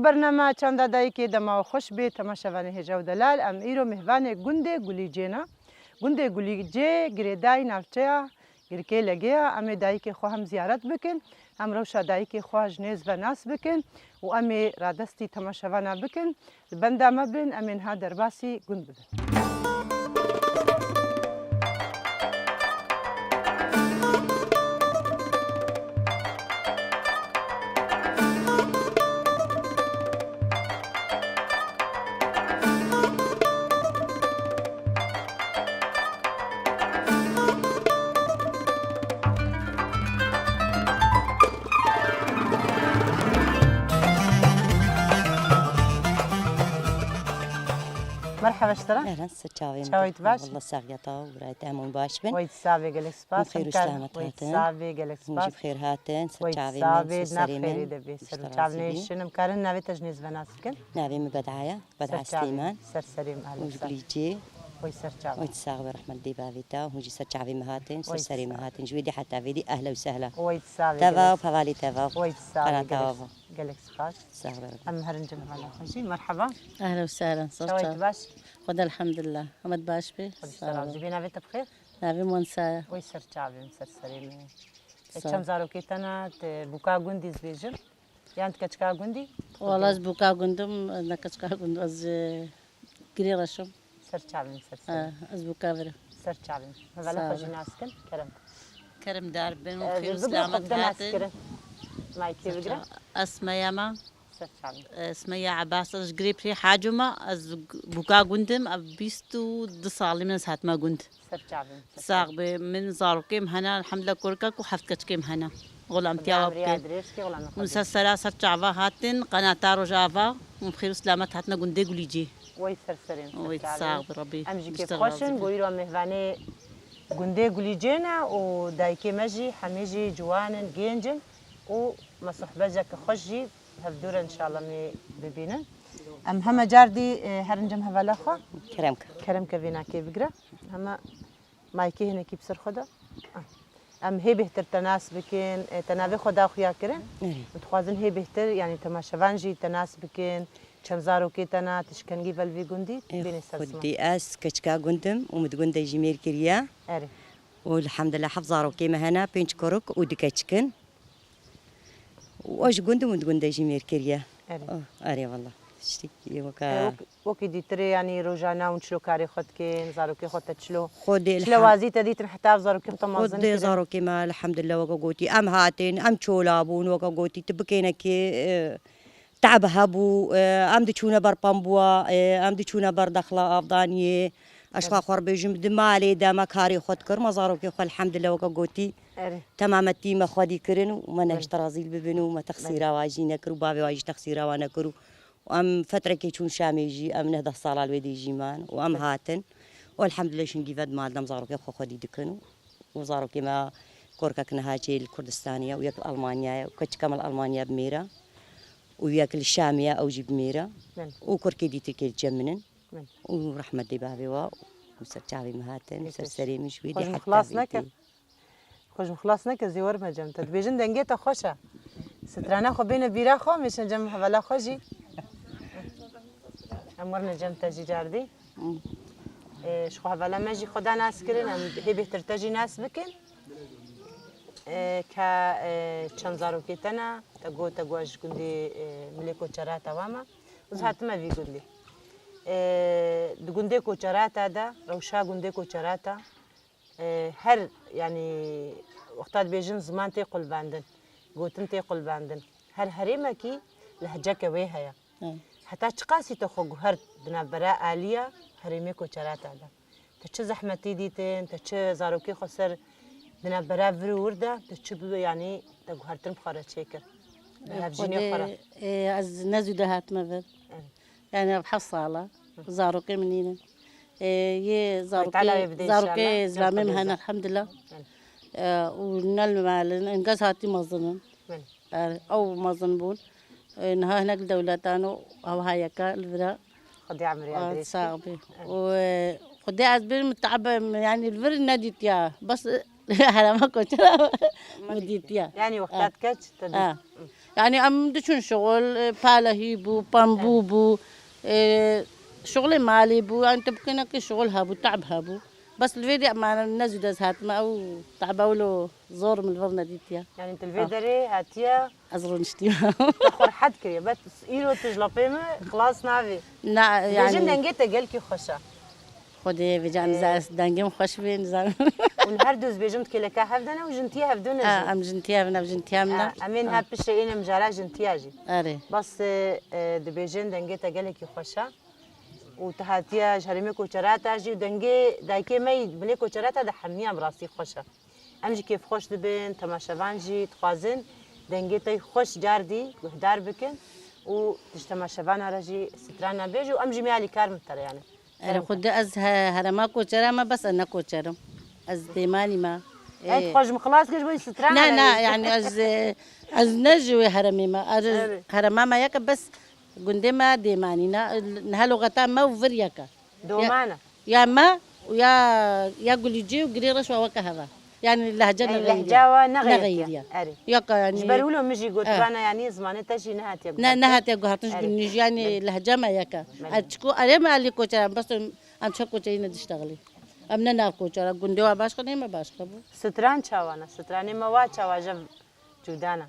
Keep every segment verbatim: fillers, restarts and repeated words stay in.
Bernama Çanda Dayikê dema we xweş bê, temaşevanê hêja û delal. Em îro mêhvanê gundê Gulîcê ne. Gundê Gulîcê girêdayî navçeya Girkê Legê ye. Em ê dayikê xwe hem ziyaret bikin, hem rewşa dayikê xwe ji nêz ve nas bikin û em ê radestî temaşevana bikin. Li benda me bin, em ê niha derbasî gund bibin. Merhaba ji te re. Eren, ser çavê min. Çawa yî tu baş? Wallah saxiya te û birayê te hemû baş bin. Wey tu sax bî, gelek spas. Hûn xêr û selamet hatin. Wey tu sax bî, gelek spas. Hûn jî bi xêr hatin, ser çavê min, ser serê min. Wey tu sax bî, nav xêrê de bî, ser û çav nêşin. Em karin navê te ji nêz ve nas bikin? Navê min Bedaya, Bedaya Slêman. Ser çavê min, ser serê min, ehlen. Hûn ji Gulîcê. Wey ser çavê min. Wey tu sax be, rehmet dê bavê te. Hûn jî ser çavê min hatin, ser serê min hatin. Ji wê dê heta vê dê ehlen û sehlen. Wey tu sax bî, gelek. Teva û hevalê teva. Wey tu sax bî, gelek. Qanata ava. Gelek spas. Sax be. Em herin cem hevala xwe jî. Merhaba. Ehlen û sehlen. Çawa yî tu baş? Xwedê elhamdulillah. Hemî baş bî. Xwedê ji te razî bî. Navê te bi xêr? Navê min Wensa ye. Wey ser çavê min, ser serê min. E, çend zarokê te ne, tu bûka gundî dibêjin? Yan tu keçika gundî? Wala ez bûka gund im, ne keçika gund, ez, e, Girê Reş im. Ser çavê min, ser serê min. Ha, ez bûka vir im. Ser çavê min. Hevala xwe jî nas kin, kerem. Kerem dar bin û xêr û selamet hatin. Maykê bigire. Ez Smeya me. Ser çavê min. Ez Smeya Ebas, ez ji Girê Pirê Hacû me, ez bûka gund im, ev bîst û du salî min ez hatime gund. Ser çavê min, ser çavê min. Sax be, min zarokê min hene, elhamdulillah, kurkek û heft keçikê min hene. Xulamtiya we bike. Hûn ser sera ser çava hatin, qenata Rojava, hûn bi xêr û selamet hatine gundê Gulîcê. Wey ser serê min, ser çavê min. Wey sax be, Rebî. Em jî kêfxweş in, ku îro mêhvanê gundê Gulîcê ne û dayikê me jî hemî jî ciwan in, gênc in û me sohbeteke xweş jî hevdû re înşallah em ê bibînin. Em heme car dî, e, herin cem hevala xwe. Kerem ke. Kerem ke vênakê bigire. Heme maykê hinekî bi ser xwe de. Ah. Em hê bêhtir te nas bikin, e, te navê xwe da xuya kirin. Erê. Em dixwazin hê bêhtir, yanî temaşevan jî te nas bikin. Çend zarokê te ne, tu ji kengî ve li vî gundî? E, bênê ser sima. Xwedî ez keçika gund im û min di gundê jî mêr kiriye. Erê. Û elhamdulillah heft zarokê me hene, pênc kuruk û du keçik in. Û ew ji gund û min di gundê jî mêr kiriye. Erê. Oh, erê wallah. Tiştekî weke. E, wek-, wekî dîtirê, yanî rojane hûn çilo karê xwe dikin, zarokê xwe te çilo? Xwedê çilo elham-, wazî te dîtin heta ev zarokê xwe te mezin kirin? Xwedê zarokê me elhamdulillah weke gotî. Em hatin, em çola bûn, weke gotî, tu bikêne kê, e, Te'b hebû, e, em diçûne ber pembûa, e, em diçûne ber dexla avdaniyê. Ez xwe xwe bêjim, di malê de me karê xwe dikir, me zarokê xwe elhamdulillah weke gotî. Erê. Temametî me xwedî kirin û me nehişt razîl bibin û me texsîra wa jî nekir û bavê wa jî texsîra wa nekir û, û em fetrekê çûn Şamê jî, em neh deh sala li wê dê jî man û em hatin. Û elhamdulillah şingî ve di mal de em zarokê xwe xwedî dikin û û zarokê me korkek niha çê li Kurdistanê ye û yek li Almanya ye û keçika me li Almanya bi mêr e û yek li Şamê ye, ew jî bi mêr e. Belê. Û kurkê dîtirkê li cem min in. Belê. Û rehmet dê bavê wa û ser çavê min hatin, ser serê min ji wê dê heta vê dê. Xwe ji min xilas neke. Xwe ji min xilas neke, zê werime cem te. Dibêjin dengê te xweş e. Strana xwe bêne bîra xwe, mêşin cem hevala xwe jî. Em werine cem te jî cardî. E, ji xwe hevala me jî xwe da nas kirin, em hê bêhtir te jî nas bikin. E, ka, e, çend zarokê te ne, te got, te got ji gundê, e, Milê Koçerata wa me. Ez hatime vî gundê. E, di gundê Koçerata de, rewşa gundê Koçerata, e, her, yanî, wexta dibêjin ziman tê qulbandin, gotin tê qulbandin. Her herêmekî lehceke wê heye. Hı. Heta çiqasî te xwe guhert di navbera aliya herêmê Koçerata de? Te çi zehmetî dîtin, te çi zarokê xwe ser di navbera vir û wir de, te çi bi, yanî te guhertin bi xwe re çêkir? Bi hevjînê xwe re. Xwedê, e, ez ne zû de hatime vir. Evet. Yani ev heft sala, zarokê min nînin. E, yê zarokê, zarokê zilamê min hene, elhamdulillah. Evet. E, û ne li malin, engez hatî mezin in. Evet. Er, ew mezin bûn. E, niha hinek li dewletan û ew ha yeka li vira. Xwedê emrê dirêj kir. Sax bî. Evet. Û, e, Xwedê ez bêjim te'b, yani li vir nedîtiya. Bes herema Koçera min dîtiya. Yani wexta dikeç te dît. Ha. Yani em diçûn şixul, e, palehî bû, pembû bû, e, şixulê malê bû. Yani tu bikine ki şixul hebû, te'b hebû. Bes li vê de me ne zû dest hatime, ew te'be wilo zor min li vir nedîtiye. Yani tu li vê Ah. derê hatiye Ez rûniştîme. Te xwe rehet kiriye. Bet îro tu ji lapê me xilas nabî. Na, Dibêjin yani dengê te gelkî xweş e. Xwedê vêca Ee. niza ez dengê min xweş bê, niza. Hûn her du dibêjin tu kêleka hev de ne û jintiye hev du ne Ha, jî. em jintiye hev ne, em jintiye hev ne. Ha, em ên Ha. her piştê êne mijara jintiya jî. Erê. Bas, e, e, dibêjin dengê te gelekî xweş e. Û tu hatiye ji herêmê koçera te jî û dengê dayikê me yî binê koçera te de hemiya bi rastî xweş e. Em jî kêfxweş dibin, temaşevan jî dixwazin dengê te xweş cardî guhdar bikin û tu ji temaşevana re jî strana bêj û em jî me alîkar min te re yani. Erê, xwedê ez he-, herema koçera me, bes ez ne koçer im. Ez dêmanî me. Ê, Ê. tu xwe ji min xilas kir, ji bo strana Na, re na, bêj. yani ez, e, ez ne ji wê heremê me. Ez Erê. herema me yek e, bes gundê me dêmanî ne. Niha loqeta me û vir yek e. Doman e. Ya, ya me û ya, ya Gulîcî û Girê Reş wa weke hev e. Yani lehce Ey, nexeyiriye. lehca wa nexeyiriye. Nexeyiriye. Erê. Yek e yani. Ji ber wilo min jî got Eh. vana yani zimanê te jî nehatiye Ne, guhertin. nehatiye guhertin ji Erê. bin jî yani Belê. lehce me yek e. Belê. Ez çiko erê me alî koçeran, bes em, em çe koçerî ne diştexilî. Em ne nav koçera, gundê wa başqa ne me başqa bû. Stran çawa ne? Stranê me wa çawa jev cuda ne?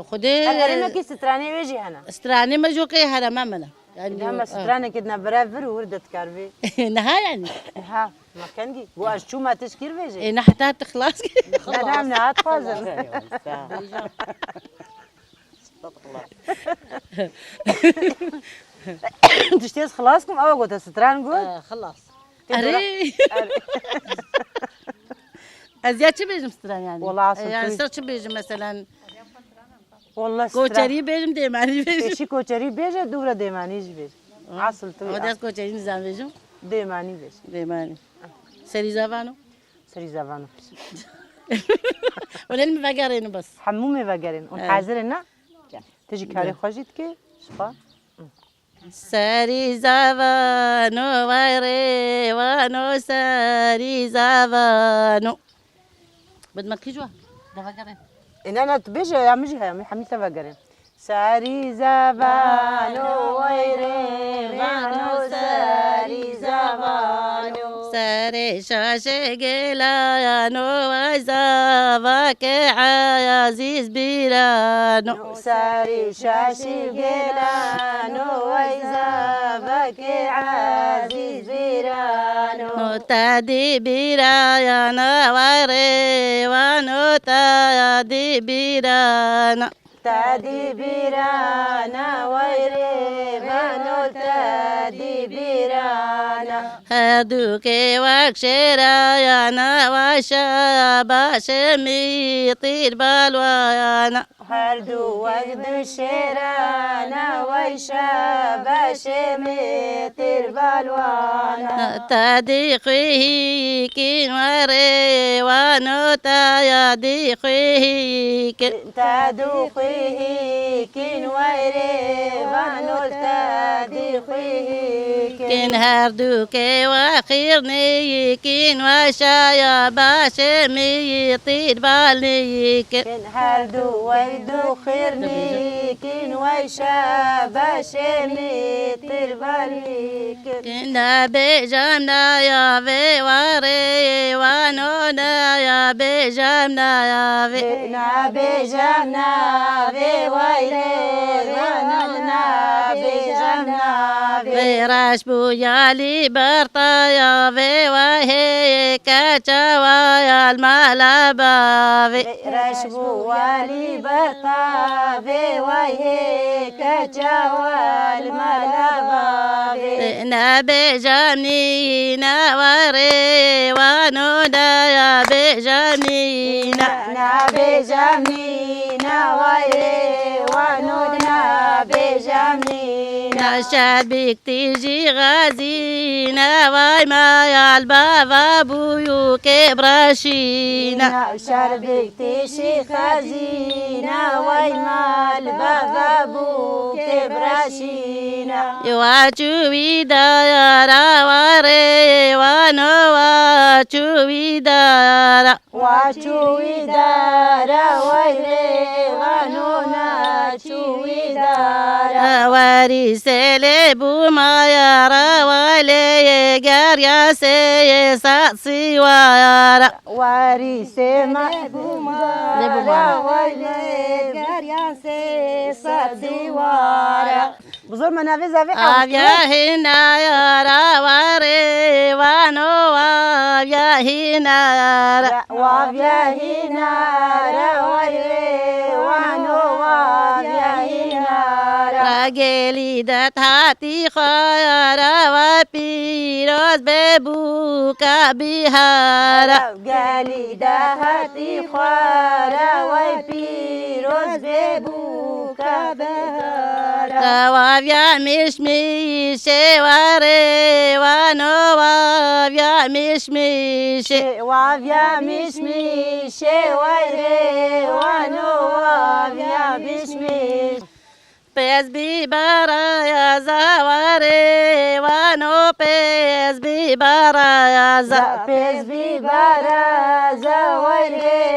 Xwedê Her herêmekî stranê wê jî hene. Stranê me jokê herema me ne. Yani, Dema ah. stranekê dine bire vir û wir de dikar bê. Niha yani. Niha, ma kengî. Got ez çûma tişkîr vêjê. Ê, ne heta tu xilas kir. Ne, ne, em niha dixwazin. Tiştê ez xilas kim, ew got ez stran got. Ee, xilas. Erê. Erê. Ez ya çi bêjim stran yani? Wala Ee, yani Asıl ser çi bêjim mesela? Wala stran. Koçerî bêjim, dêmanî bêjim. Pêşî koçerî bêje, dûvre dêmanî jî bêje. Asıl tu Ama ya. dest koçerî nizam bêjim. Dêmanî bêje. Dêmanî. Serî zavano. Serî zavano. Wala min vegerêne bes. Hemû me vegerên. Û Evet. hazir ne? Gel. Tu jî karê Gel. xwe jî dikê, ji xwe. Serî zavano, vay rê vano, serî zavano. Bid me kî ji we? De vegerê. Ê, ne, ne, tu bêje, ya min jî heye, min hemî te vegerê. Serî zavano, vay rê vano, serî zavano. Serê şaşê gêlayano, vay zavakê ezîz bîrano. Serî şaşî gêlano, wey zavakê ezîz bîrano. Te dî bîrayana, wey rêvano, te dî bîrana. Te dî bîrana, wey rêvano, te dî bîrana. Her du kê wek şêrayana, wey şabaşê min tîr balwayana. Her du wek du şêrana, wey şabaşê min tîr balwana. Te dî xwî hîkin, we rêwano, te ya dî xwî hîkin. Te dû xwî hîkin, wey rêvano, te dî xwî hîkin. Kin her du kê we xîrnî yikin, we şaya başê min tîr balnî yikin. Her du wey du xirnîkin, wey şabaşê min tîr balnîkin. Nabêjam nayavê, wa rêwano, nayabêjam nayavê. Nabêjam navê, wey rêwano, nabêjam navê. Vê reş bû ya lî bertaya vê, wey hê keça wa ya li mala bavê. Reş bû welî bertavê, wey hê keça we li mala bavê. Nabêjam nîne, wey rêwano, nayabêjam nîne. Nabêjam nîne, wey rêwano, nabêjam nîne. Şerbîk tîjî xezîne, wey maya li bava bû û kê biraşîne. Şerbîk tîjî xezîne, wey ma li bava bû kê biraşîne. Wa çû wî dayara, wa rêwano, wa Çû wî dara. Wa çû wî dara, wey rêwano, na çû wî dara. Werî sê lê bû mayara, wey lê yê geriya sê yê sat sîwara. Warîsê me bû mara, wey lê geriya sê sat sîwara. Bi zor me navê zavê Aviya hîna yara warê wano, aviya hîna yara. Waviya hîna ra, warê wano, waviya hîna ra. Ra gelî det hatî xwara, wa pîroz be bûka bihara. Gelî de hatî xwara, wey pîroz bê bûka behara. Waviya mişmişê warê wano, waviya mişmişê. Waviya mişmişê warê wano, waviya mişmiş. Pez bî barayaza warê wano, pez bî barayaza. Pez bî barayaza warê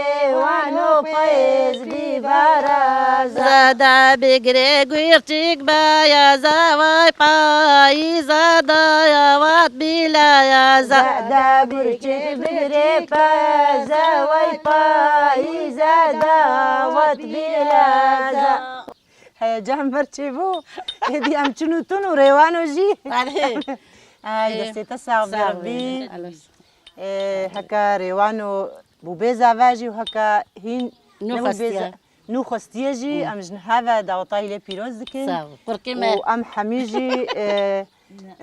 wano, pez bî barayaza. Zada bigre gurçik bayaza, way payîza dayawat bilayaza. Zada gurçik bigre payaza, way payîza dayawat bilayaza. Heyecan ber çêbû. Êdî em çin û tun û rêwano jî. Erê. Ay, Ê, destê te sax be, sax be. Rebî. Alo. Ê, heka rêwano bû bê zava jî û heka hîn Nû nebû bê xwestiye. za-, nû xwestiye jî, Hı. em ji niha ve daweta wî lê pîroz dikin. Sağ ol. Qurkê me. Û em hemî jî, e,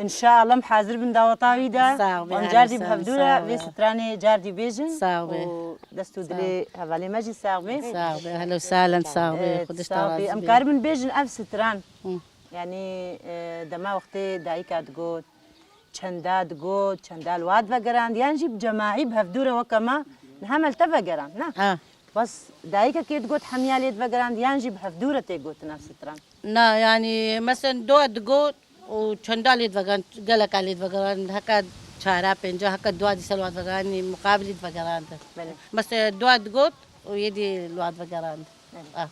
înşallah em hazir bin daweta wî de. Sağ ol, Em car dî bi sağ ol, hevdû re sağ ol. vê stranê car dî bêjin. Sağ ol. Û Dest û Sağ ol. dilê hevalê me jî sax bê. Sax bê, ehlen û sehlen, sax bê. Evet, Xwedê sax bê. Em karibin bêjin ev stran. Hı. Yanî, e, dema wextê dayika digot, çenda digot, çenda li wa divegerand, yan jî bi cemahî bi hevdû re weke me niha me li te vegerand, ne? Ha. Bes dayikekê digot hemiya lê divegerand, yan jî bi hevdû re tê gotin ev stran? Na, yanî, meselen, dua digot, û çenda lê divegeran, geleka lê divegeran, heke çara, pênca, heke dua dîsa li wa divegeran, muqabilî divegeran. Belê. Mesela dua digot û yê dî li wa divegeran. Belê. Ah.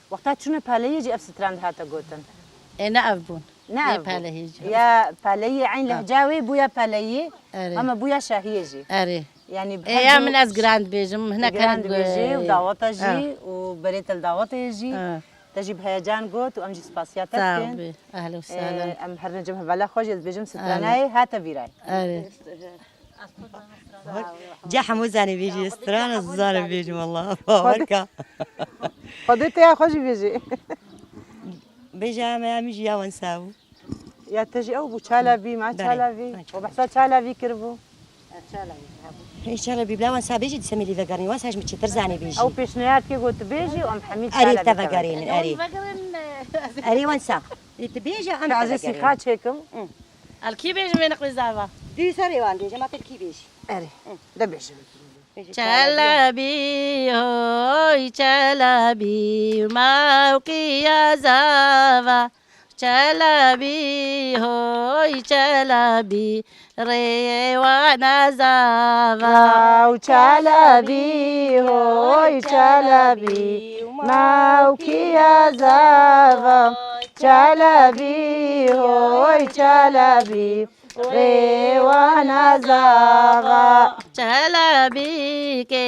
Wexta çûne paleyê jî ev stran dihate gotin? Ê, ne ev bûn. Ne Ê, ev bûn. Paleyê jî. Ya paleyê eyn Ah. lehca wê bûya paleyê, Erê. ama bûya şahiyê jî. Erê. Yanî bi Ê, her ya du min ez giran dibêjim, hinek Giran hinek dibêjê û daweta jî Ah. û berê te li dawetê jî. Ah. Te jî bi heyecan got û em jî spasiya te Sağ dikin. ol. Ehlen û sehlen. Ee, em her ne cem hevala xwe jî ez dibêjim Ehlen. stranayê hate vîrayê. Erê. Ca hemû zanê bêjî, strana zanê bêjî, wallah. Bawer ka. Xwedê te ya xwe jî bêjî. Bêje em, em jî ya wan sağ ol. Ya te jî ew bû, çalavî, ma Belê. çalavî. Ma çalavî. We behsa çalavî kiribû. Ê, çalavî, bila wan sa bêjî, dîse me lî vegerî, wan sa ji min çêtir zanê bêjî. Ew pêşniyar dike got tu bêjî û em hemî Erê, çalavî te vegerînin, erê. Vegerin, e, Erê, wan sa. Ê, tu bêje, em Ka te ez ê vegerînin. sîxa çêkim. Hı. El kî bêjim wê niqlî zava? Dî serê wan bêje, ma te kî bêjî. Erê, Hı. de bêjim. Bêje, Çelebî, hoy Çelebî, mawkiya zava. Çelebî, hoy Çelebî, rêyê wana zava. Aw Çelebî, hoy Çelebî, mawkiya zava. Çelebî, hoy Çelebî, rê wana zava. Çelebî kê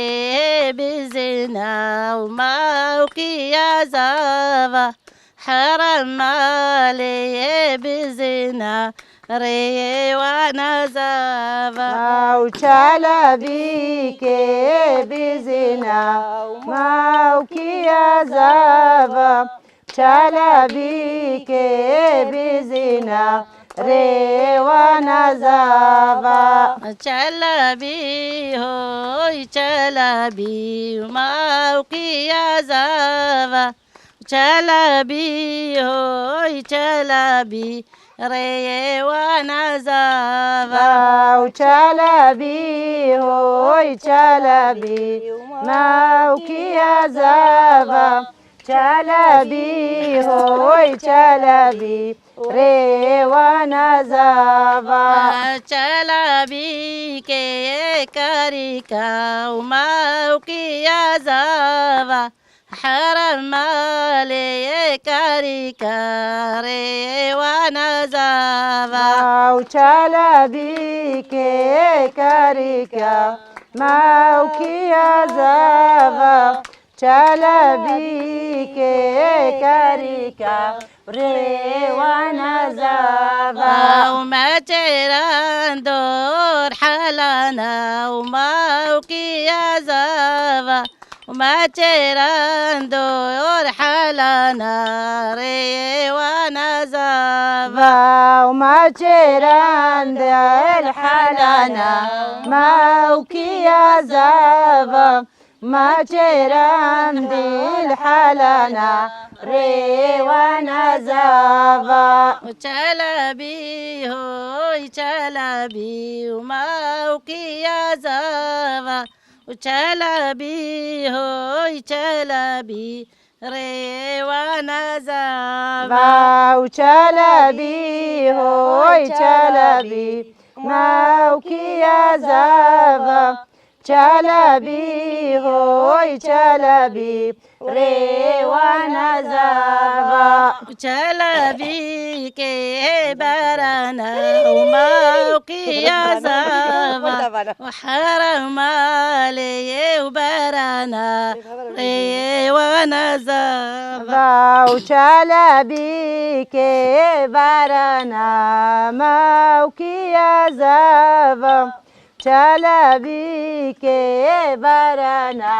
bizina û mawkiya zava. Herem malê bizina, rê wana zava. Maw Çelebî kê bizina, maw kiya zava. Çelebî kê bizina, rê wana zava. Çelebî hoy Çelebî, maw kiya zava. Çelebî hoy Çelebî, rêyê wana zava. Aw Çelebî hoy Çelebî, mawkiya zava. Çelebî hoy Çelebî, rêwana zava. Çelebîkê karîka û mawkiya zava. Herem malê karîka rêwana zava. Ew çelebîkê karîka mawkiya zava. Çelebîkê karîka rêwana zava. Ew meçêran dor helana û mawkiya zava. Û meçêran dor helana rêwana zava. Û meçêran dor helana mawkiya zava. Meçêran dor helana rêwana zava. Û çelebî hoy çelebî û mawkiya zava. Û çelebî hoy çelebî rêwana zava. Û çelebî hoy çelebî mawkiya zava. Çelebî hoy çelebî rêwana zava. Çelebî kê berana û mawkiya zava. Û herem malê û berana rêwana zava. Û çelebîkê berana mawkiya zava. Çelebîkê berana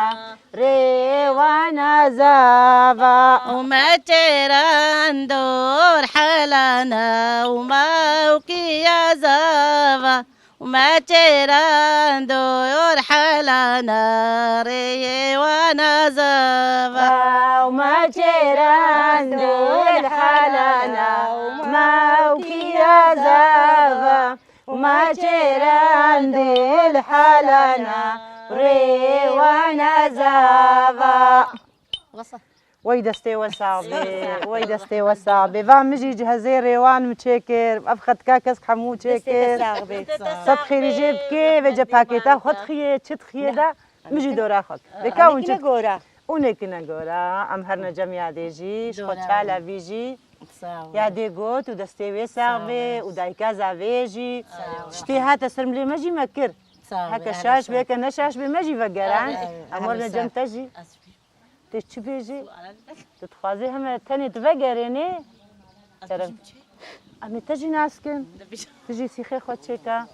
rêwana zava. Û meçêran dor helana û mawkiya zava. Û meçêran dor helana rêwana zava. Û meçêran dor helana û mawkiya zava. Û meçêran dor helana rêwana zava. Wey destê we sax be, wey destê we sax be. Va min jî cihezê rêwan min çêkir. Ev xetka kesk hemû çêkir. Destê te sax be. Sed xêrî jê bike, vê cepakêta xwe dixiye, çi dixiye de, min jî dora xwe kir. Vêka hûn çi gora. Û nêkine gora. Em her ne cem yadê jî, ji xwe çala vî jî. Sağ ol. Yadê got û destê wê sax be û dayika zavê jî. Sağ ol. Tiştê hate ser milê me jî me kir. Sağ ol. Heke şaş be, heke ne şaş be me jî vegeran. Em werine cem te jî. Tê çi bêjî? Tu dixwazî heme tenê tu vegerênê? Kerem. Em ê te jî nas kin. Tu jî sîxê xwe çêka.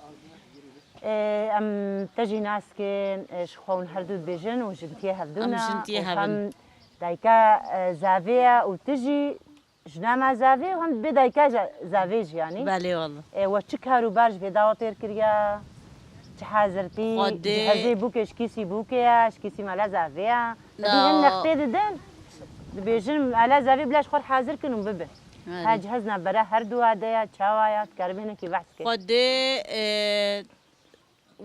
Ê, em te jî nas kin, ê, ji xwe hûn her du dibêjin û jintiyê hevdû ne. Em jintiyê hevin. Hem dayika, e, zavê ye û tu jî jina me zavê û hem bê dayika ja-, zavê jî yanî. Belê walla. E, we çi kar û bar ji vê dawetê re kiriya? Çi hazirtî? Xwedê. Cihezê bûkê ji kîsî bûkê ye, ji kîsî mala zavê ye. Dibî hin nextê didin, dibêjin mala zavê bila ji xwe re hazir kin û bibin. Belê. Ha cihez navbera her duwa de ye, çawa ye, dikaribê hinekî behs kê. Xwedê, e,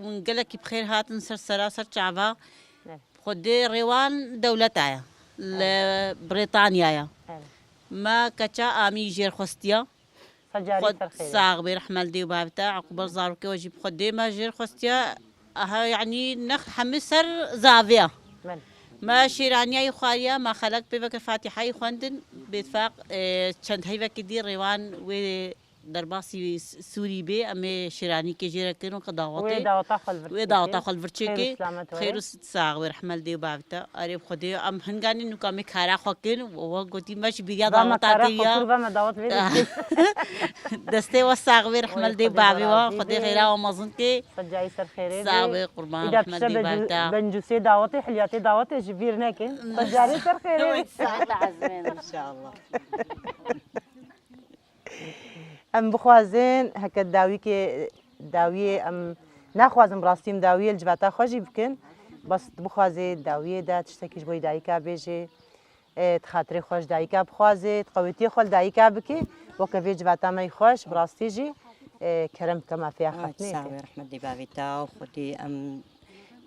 Hûn gelekî bi xêr hatin ser sera, ser çava. Evet. Xwedê rêwan dewleta ye. Li Brêtanya ye. Evet. Me keça amî jêr xwestiya. Ser carî ser xêr. Sax bê, rehme li dê û bavê te, eqûbet zarokê we jî bi Xwedê me jêr xwestiya. Aha, yanî nex hemî ser zavê ye. Belê. Me şêraniyayî xwariya, me xelek pê veke fatîhayî xwendin. Bêtfaq, e, çend heyvekî dî rêwan wê derbasî Sûrî bê, em ê şêranîkê jê re kirin, weke dawetê. Wê daweta xwe li vir çêkê. Wê daweta xwe li vir çêkê. Xêr û selamet were. Xêr û s-, sax wê, rehme li dê û bavê te. Erê bi Xwedê, em hinganî nûka me kara xwe kirin, we gotî me jî bîriya daweta kiriya. Va me kara xwe kir, va me dawet vê dê. Destê we sax wê, rehme li dê û bavê we. Xwedê xêra we mezin kê. Ser carî ser xêrê bê. Sax wê, qurban, rehme li dê û bavê te. Îda pişe bencûsê dawetê, hilyatê dawetê ji bîr nekin. Ser carî ser xêrê bê. Sax lazim e, înşallah. Em bixwazin heke dawîkê, dawiyê em naxwazin bi rastî em dawiyê li civata xwe jî bikin. Bes tu bixwazê dawiyê de tiştekî ji bo dayika bêjê, e, di xatirê xwe ji dayika bixwazê, di qewetiyê xwe li dayika bikê, weke vê civata me yî xweş, bi rastî jî, e, kerem bike mafeya xatinê te. Sax be, rehmet dê bavê te û Xwedê em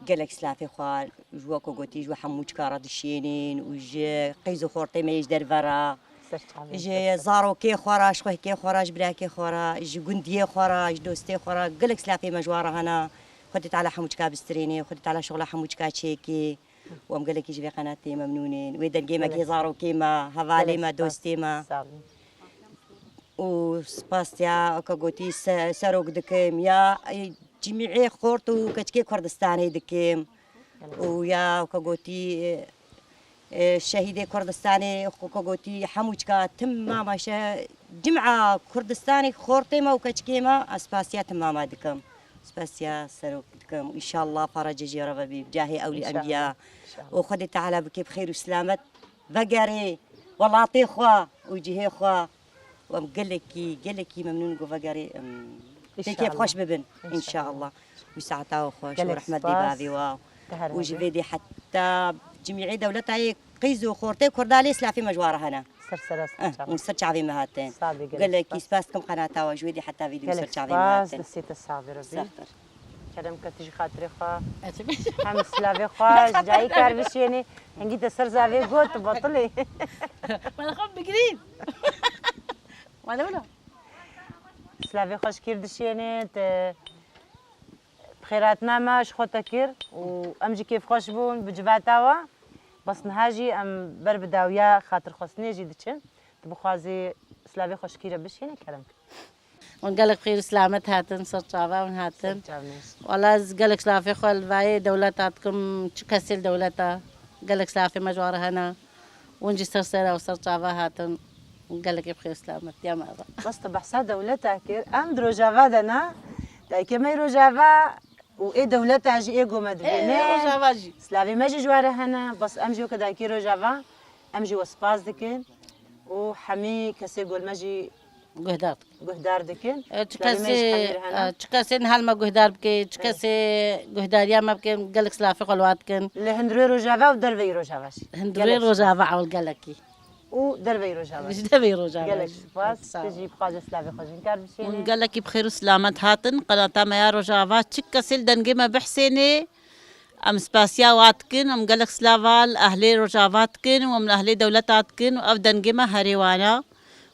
gelek silafê xwe ji we ku gotî ji we hemû çika re dişênên û ji qeyz û xortê me yê ji derve re. Ser çavê, ji ser, ser. Zarokê xwe re, ji xwehkê xwe re, ji birakê xwe re, ji gundiyê xwe re, ji dostê xwe re, gelek silafê me ji wan re hene. Xwedê Teala hemû çika bistirêne, Xwedê Teala şixula hemû çika çêke. Û em gelekî ji vê qenatê memnûn in. Wê dengê me, gelek, kê zarokê me, hevalê me, spas, dostê me. Sağ olun. Û spas ya, weke gotî, se-, serok dikim, ya, e, cimîê xort û keçikê Kurdistanê dikim. Û ya, weke gotî, e, e, şehîdê Kurdistanê, weke gotî, hemû çika tim mama şe-, cim'a Kurdistanê xortê me û keçikê me, ez spasiya tim mama dikim. Spasiya serok dikim. Înşallah farece jê re vebî, bi cahê ewlî, înşallah, enbiya. Înşallah. Û Xwedê Teala bike bi xêr û silamet vegerê welatê xwe û cihê xwe. Û em gelekî, gelekî memnûn ku vegerê, em, pê kêfxweş bibin. Înşallah. Înşallah. Wî saeta we xweş û rehmet dê bavê we. Gelek spas. Te her hebî. Û ji vê dê heta cimîê dewleta yê qîz û xortê Kurda lê silafê me ji wan re hene. Ser sera, ser çavê. Eh, hûn ser çavê me hatin. Sağ be, gelek spas. Gelekî spas dikim qenata we ji wê dê heta vê dê ser çavê me hatin. Gelek spas, destê te sax be Rabbî. Saxtir. Kerem ke tu jî xatirê xwe. Ez ê bêjim. Hem silavê xwe ji cayî kar bişênî. Hingî te ser zavê got, tu betilî. Wala xwe bigirîn. Wala wala. Silavê xwe ji kîr dişênî, te bi xêrhatina me ji xwe te kir û em jî kêfxweş bûn bi civata we. Bes niha jî em ber bi dawiya xatirxwestinê jî diçin. Tu bixwazî silavê xwe ji kî re bişînî, kerem kir. Hûn gelek xêr û silamet hatin, ser çava hûn hatin. Ser çavê me. Wala ez gelek silavê xwe li vayê dewleta dikim, çi kesê li dewleta, gelek silavê me ji wan re hene. Hûn jî ser sera û ser çava hatin. Gelekî bi xêr û silamet ya me re. Bes tu behsa dewleta kir, em di Rojava de ne, dayikê me yê Rojava û ê dewleta jî ê ku me dibîne. Ê, Rojava jî. Silavê me jî ji wan re hene, bes em jî weke dayikê Rojava, em jî we spas dikin û hemî kesê ku li me jî guhdar dikin. Guhdar dikin. E, çi kesê, e, çi kesê niha li me guhdar bike, çi kesê guhdariya me bike, gelek silafê xwe li wan dikin. Li hundirê Rojava û derveyî Rojava jî. Hundirê Rojava ewil gelekî. Û derveyî Rojava jî. Ji derveyî Rojava jî. Gelek spas. Sağ ol. Tu jî bi xwe jî silavê xwe jî kar bişênî. Hûn gelekî bi xêr û silamet hatin. Qenata me ya Rojava, çi kesê li dengê me bihsênê, em spasiya wa dikin, em gelek silava li ehlê Rojava dikin û em li ehlê dewleta dikin û ev dengê me herê wan e.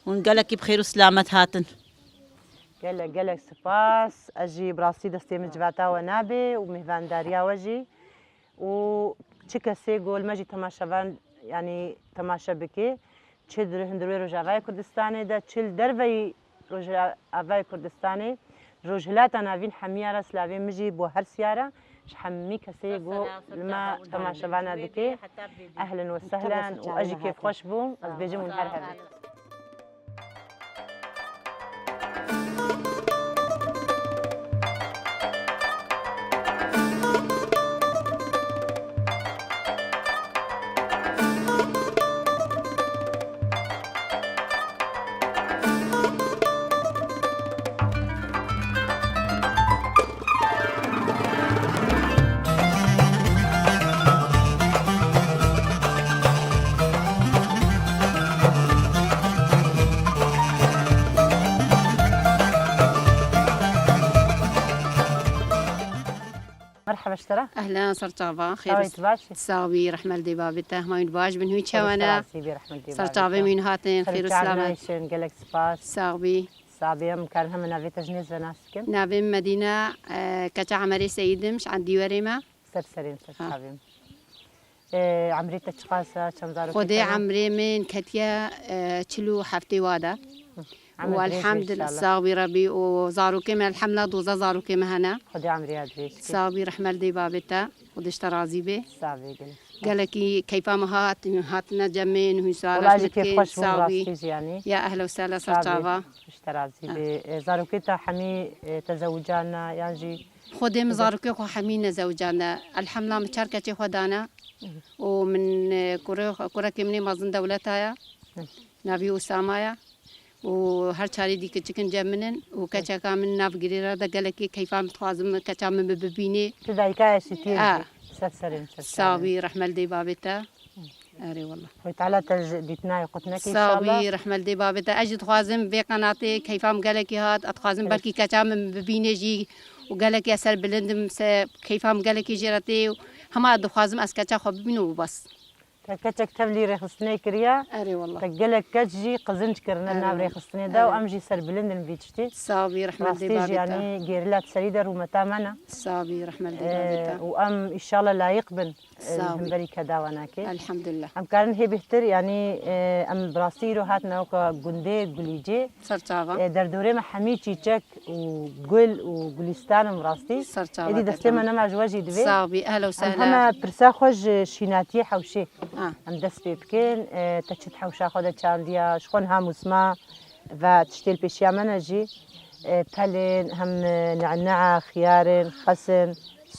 Hûn gelekî bi xêr û silamet hatin. Gelek, gelek spas. Ez jî bi rastî destê min civata we nabe û mêhvandariya we jî. Û çi kesê ku li me jî temaşevan, yanî temaşe bike, çi di hundirê Rojavayê Kurdistanê de, çi li derveyî Rojavayê Kurdistanê, Rojhilata Navîn hemiya re silavê min jî bo her siya re, ji hemî kesê ku li me temaşevana dike, ehlen we sehlen û ez jî kêfxweş bûm, ez bêjim hûn her hebin. Merhaba ji te re. Ehlen, ser çava, xêr. Çawa yî, tu baş î? Sax bî, rehmet dê babê te. Hema hûn baş bin, hûn çawa ne? Ser çavê min hatin, xêr û selamet. Gelek spas. Sax bî. Sax bî, em karin heme navê te ji nêz ve nas bikin? Navê min Medîne, e, keça Emerê Seyîd im, ji Endîwerê me. Ser serê min, ser çavê min. E, emrê te çiqas e, çend zarokê te ne? Xwedê emrê min ketiye, e, çil û heftê wa de. Hı. Û emir dirêj be elhemdulillah, înşallah. Sax bî Rebî û zarokê me, elhemdulillah, doza zarokê me hene. Xwedê emrê ya dirêj ke. Sax bî, rehmet dê babê te. Xwedê ji te razî be. Sax bî, gelek spas. Gelekî keyfa me hat, hatine cem min, hûn sar. Wala jî kêfxweş bûm, rastî jî yanî. Ya ehlen we sehlen, ser çava. Sax bî, ji te razî be. E, zarokê te hemî, e, tezewicane yan jî? Xwedê min zarokê xwe hemî nezewicane. Elhemdulillah, min çar keçê xwe dane. Hı. Û min, e, kurê-, kurekê min ê mezin dewleta ye. Hı. Navî Usama ye. Û her çarê dî kiçik in cem min in. Û keçeka min nav girê re de gelekî keyfa min, dixwazim keça min bi-, bibînê. Tu dayika ye şitiyê jî. Ser serê min, ser serê min. Sax bî, rehmet dê babê te. Erê wela. Xwedê Teala te ji dîtina yê qut neke înşallah. Sax bî, rehmet dê babê te. Ez jî dixwazim vê qenatê keyfa min gelekî hat. Ez dixwazim belkî keça min bibîne jî û gelekî ez serbilind im, se-, keyfa min gelekî jê re tê û hema dixwazim ez keça xwe bibînim û bes. Te keçek tevlî rêxistinê kiriye. Erê wallah. Te gelek keç jî qizinc kirine Erê nav wallah. Rêxistinê de û Erê. Em jî serbilind in vî tiştî. Sax bî, rehmet Rastî jî, yanî gêrîla serî de rûmeta me ne. Sax bî, rehmet Ee, û em îşallah layiq bin, e, Sax bî. Hemberî keda we nake. Elhamdulillah. Em karin hê bêhtir, yanî, e, em bi rastî îro hatine weke gundê Gulîcê. Serçava. E, derdorê me hemî çîçek û gul û gulîstan in rastî. Serçava Êdî destê me nema ji we jî divê. Sax bî, ehla û Em sehla. Heme pirsa xwe ji şînatiyê hewşê. Ha. Em dest pê bikin. E, te çi di hewşa xwe de çandiya? Ji xwe niha mûsima ve tiştê li pêşiya me ne jî. E, pelên, hem, e, ne'ne'a, xiyarên, xesin,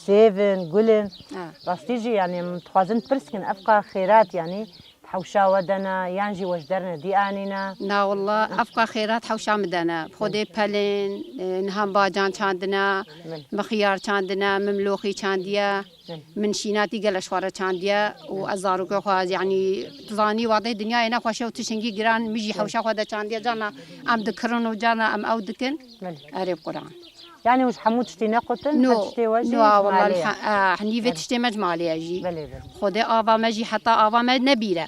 sêvin, gulin. Ha. Rastî jî, yanî, em dixwazin pirs kin, ev qa xêrat, yanî, Hewşa we de ne, yan jî we ji dernedî anîne? Na wallah, ev qa xêrat hewşa min de ne. Xwedê pelên, e, niha bacan çandine, Min. Min xiyar çandine, min miloxî çandiye, Min. Min şînatî gele ji xwe re çandiye û Min. Ez zarokê xwe, yanî, tu zanî, wadê dinyayê nexweş e û tişingî giran, min jî Min. Hewşa xwe de çandiye, cana em dikirin û cana em ew dikin. Min. Erê bi Quran. Yanî hûn ji hemû tiştî nequtin, No, her tiştê we jî no, ji wallah, malê ye? Elha-, eh, nîvê Belê. Tiştê me ji malê ye jî. Belê, belê. Xwedê ava me jî heta ava me nebîre.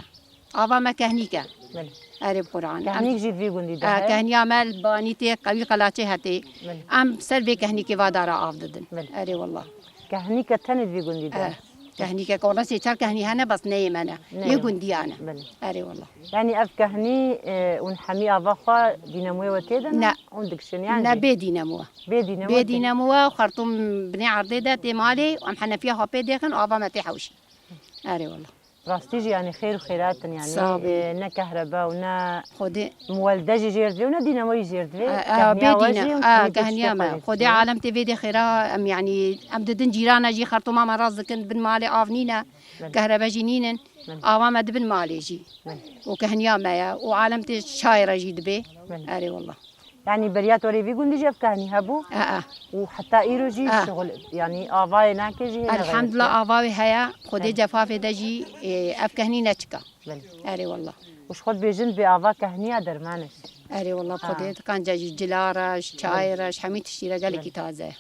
Ava me kehnîk e. Belê. Erê bi Quran. Kehnîk Em jî vî gundî de Eh, he? Kehniya me li banî tê, qewî qelaçê hetê. Belê. Em ser vê kehnîkê va dara av didin. Belê. Erê wallah. Kehnîke tenê di vî gundî de Eh, he? Kehnîke, wala sê çar kehnî hene, bes neyê me ne. Neyê. Yê gundiya ne. Belê. Erê wallah. Yanî ev kehnî, e, hûn hemî ava xwe dînemoyê we tê de ne? Ne. Hûn dikişin yan Ne jî? Bê dînemo. Bê dînemo Bê tê. Dînemo we, Xartûm binê erdê de tê malê, em henefiya xwe pê dêxin, ava me tê hewşî. Erê wallah. Rastî jî, yanî, xêr û xêrat in, yanî, Sax bî. E, ne kehrebe û ne Xwedê. Muwelde jî jêr divê û ne dînemoyî jêr divê. A, a, Kehniya bê we dîne-, jî û a, hemî tiştê kehniya xwe me. Lê Xwedê dîtiştine. Alem tê vê dê xêra, em, yanî, em didin cîrana jî, Xartûma me rast dikin, bin malê av nîne, Belê. Kehrebe jî nînin, Belê. Ava me dibin malê jî. Belê. Û kehniya me ye, û alem tê çayê re jî dibê. Belê. Erê wallah. Yanî beriya te were vî gundî jî ev kehnî hebû? A, a. Û heta îro jî A. Şixul, yanî avayê nake jî hêne Elhamdulillah, xeyretiye. Ava wê heye. Xwedê Belê. Cefafê de jî, e, ev kehnî neçika. Belê. Erê wallah. Û ji xwe dibêjin bê ava kehniya derman e. Erê wallah, Ha. Xwedê dikanca jî cila re, ji çayê Belê. Re, ji hemî tiştî re gelekî Belê. Taze ye.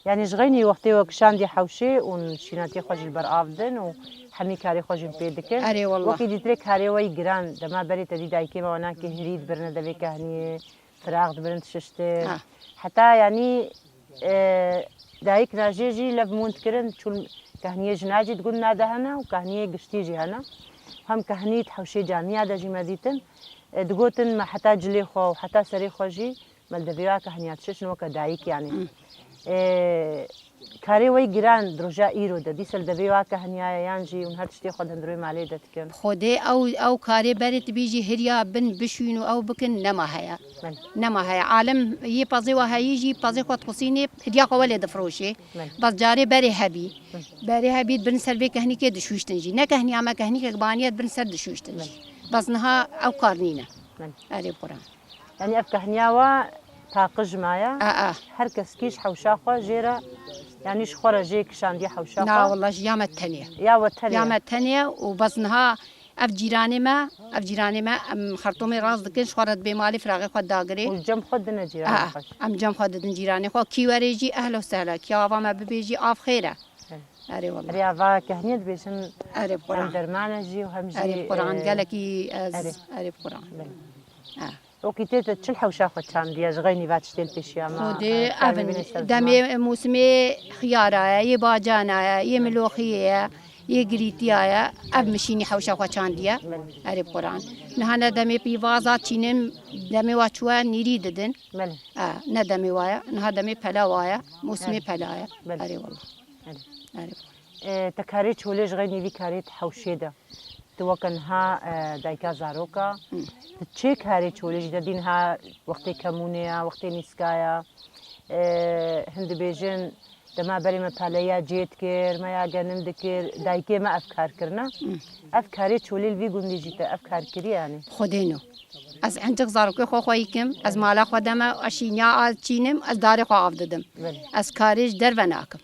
Yanî ji xeynî wextê we kişandiye hewşê û şînatiyê xwe jî li ber av din û hemî karê xwe jî pê dikin. Erê wallah. Wekî dîtirê karê we yî giran, dema berê te dî dayikê me we nake hirî dibirine devê kehniyê. Firaq dibirin tişiştir. Ah. Heta yanî, e, dayik najê jî lev mûn dikirin, çûn kehniyê jina jî di gund nade hene û kehniyê giştî jî hene. Hem kehnî di hewşê camiya de jî me dîtin. E, digotin me heta cilê xwe û heta serê xwe jî me li devê wa kehniya dişişin weke dayik yanî. Hmm. E, Karê we giran di roja îro de, dîsa li devê wa kehniyaye yan jî hûn her tiştê xwe di hundirê malê de dikin? Xwedê ew, ew karê berê tibî jî hiriya bin bişûn û ew bikin nema heye. Belê. Nema heye. Alem yê pezê we heyî jî pezê xwe dixusînê, hiriya xwe welê difiroşê. Belê. Bes carê berê hebî. Belê. Berê hebî bin ser vê kehnîkê dişûştin jî. Ne kehniya me kehnîkek baniye bin ser dişûştin jî. Belê. Bes niha ew kar nîne. Belê. Erê Quran. Yanî ev kehniya we paqij maye. A, a. Her kes kî ji hewşa xwe jê re, yanî ji xwe re jê kişandiye hewşa xwe. Na, wela ji ya me tenê. Ya we tenê. Ya me tenê û bes niha ev cîranê me, ev cîranê me, em Xertûmê rast dikin, ji xwe re dibê malê firaqê xwe dagirê. Û cem xwe dine cîranê A, a. Xwe jî. Em cem xwe didin cîranê xwe. Kî werê jî ehlo sehla, kî ava me bibê jî av xêr e. Erê. Erê wallah. Erê ava kehniyê dibêjin Erê bi Quran. Hem derman e jî û hem jî, Erê bi Quran, e, gelekî ez, erê. Erê bi Quran. Belê. Ha. Wekî tê te çil hewşa xwe çandiye, ji xeynî va tiştê li pêşiya me, Xwedê e, ev in, bibîne ser demê ziman. Mûsimê xiyara ye, yê bacana ye, yê miloxiyê ye, yê girîtiya ye, ev min şînî hewşa xwe çandiye. Belê. Erê bi Quran. Niha ne demê pîvaza çînin, demê wa çûye nîrî didin. Belê. E, ne demê wa ye, niha demê pela wa ye, mûsimê Belê. Pela ye. Belê. Erê wallah. Belê. Erê bi Quran. E, te karê çolê ji xeynî vî karê di hewşê de. Tu weke niha, e, dayika zaroka, Hı. Tu çê karê çolê jî de dî niha wextê kemûnê ya, wextê nîska ya. E, hin dibêjin, dema berê me peleya cê dikir, me ya genim dikir, dayikê me ev kar kirina. Hı. Ev karê çolê li vî gundî jî te ev kar kiriye yanî? Xwedê no. Ez encik zarokê xwe xweyî kim, ez mala xwe de me, ez şîniya a çînim, ez darê xwe av didim. Belê. Ez karê ji derve nakim.